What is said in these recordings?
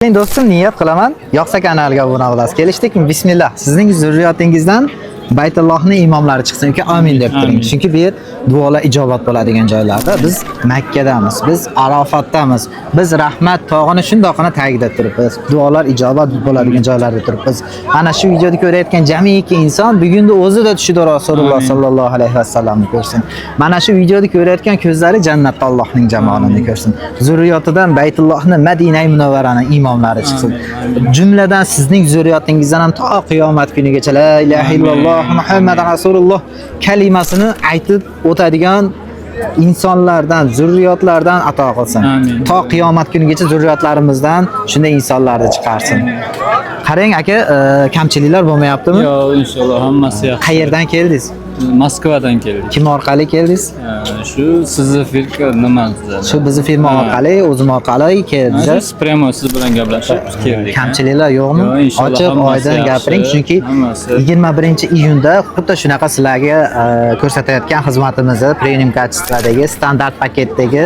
Keling, do'stim, niyat qilaman. Yoqsa, kanalga obuna bo'lasiz. Kelishdikmi? Bismillah. Sizning zurriyotingizdan Baytullohni imomlari chiqsin. Uka, amin deb turing. Amin. Chunki bu yer duolar ijobat bo'ladigan joylarda. Biz Makkadamiz, biz Arofatdamiz. Biz Rahmat tog'ini shundoqqina tagida turibmiz. Duolar ijobat bo'ladigan joylarda turibmiz. Ana shu videoni ko'rayotgan jamiki inson bugunni o'zida tushida Rasululloh Amin. Sallallohu alayhi vasallamni ko'rsin. Mana shu videoni ko'rayotgan ko'zlari jannatda Allohning jamolini ko'rsin. Zurriyotidan Baytullohni, Madinai Munavvarani imomlari chiqsin. Jumladan, sizning zurriyotingizdan ham to qiyomat kunigacha la ilaha illalloh Muhammad rasululloh kalimasini aytib o'tadigan insonlardan, zurriyotlardan ato qilsin. Amin. To qiyomat kunigacha zurriyotlarimizdan shunday insonlarni chiqarsin. Qarang, aka, kamchiliklar bo'lmayaptimi? Yo'q, inshaalloh, hammasi yaxshi. Qayerdan keldingiz? Moskvadan keldik. Kim orqali keldingiz? Shu sizni firma nima? Shu bizni firma Ha. orqali, o'zim orqali keldingiz. Siz прямо siz bilan gaplashib keldik. Kamchiliklar yo'qmi? Yo'q, inshaalloh, Ochiq hammasi oydin yaxshi, gapiring, chunki hammasi. 21-iyunda xuddi shunaqa sizlarga ko'rsatayotgan xizmatimizni premium качество dagi standart paketdagi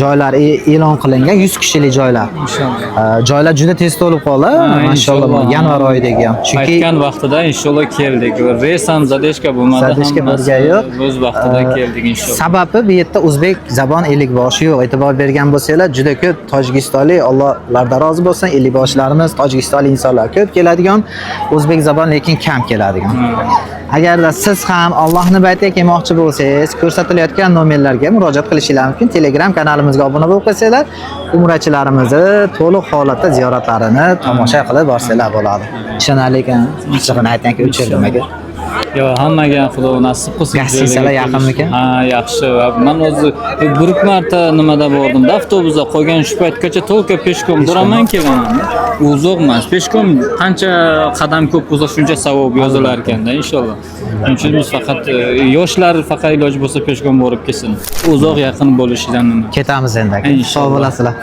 joylar e'lon qilingan, 100 kishilik joylar. Inshaalloh. Joylar juda tez to'lib qoldi, Ha, mashalloh, inshaalloh. Yanvar oyidagi ham. Chunki Aytgan vaqtida inshaalloh keldik. Reys ham задержка bo'lmadi. Задержка hammasi bo'lgani yo'q. o'z vaqtida keldik, inshaalloh. Sababi, bu yerda o'zbek zabon ellikboshi yo'q. E'tibor bergan bo'lsanglar, juda ko'p tojikistonlik, Alloh ulardan rozi bo'lsin, ellikboshlarimiz, tojikistonlik insonlar ko'p keladigan, o'zbek zabon lekin kam keladigan. Agarda siz ham Allohni baytiga kelmoqchi bo'lsangiz, ko'rsatilayotgan nomerlarga murojaat qilishingiz mumkin. Telegram kanalimizga obuna bo'lib qo'ysanglar, umrachilarimizni to'liq holatda ziyoratlarini tomosha qilib borsanglar bo'ladi. Ishonarli ekan, ochig'ini aytganki, o'chirdim, aka. Yo'q, hammaga Xudo nasib qilsin. Гостиница lar yaqinmikan? Ha, yaxshi. Man o'zi bir marta nimada bordim-da, avtobusda qolgan shu paytgacha только пешком boraman, kelaman. Uzoq emas. Пешком qancha qadam ko'p bo'lsa, shuncha savob yozilar ekanda, inshaalloh. Shuning uchun biz faqat yoshlar faqat iloji bo'lsa пешком borib kelsin. Uzoq yaqin bo'lishidan nima. Ketamiz endi, aka. Inshaalloh. Sog' bo'lasizlar.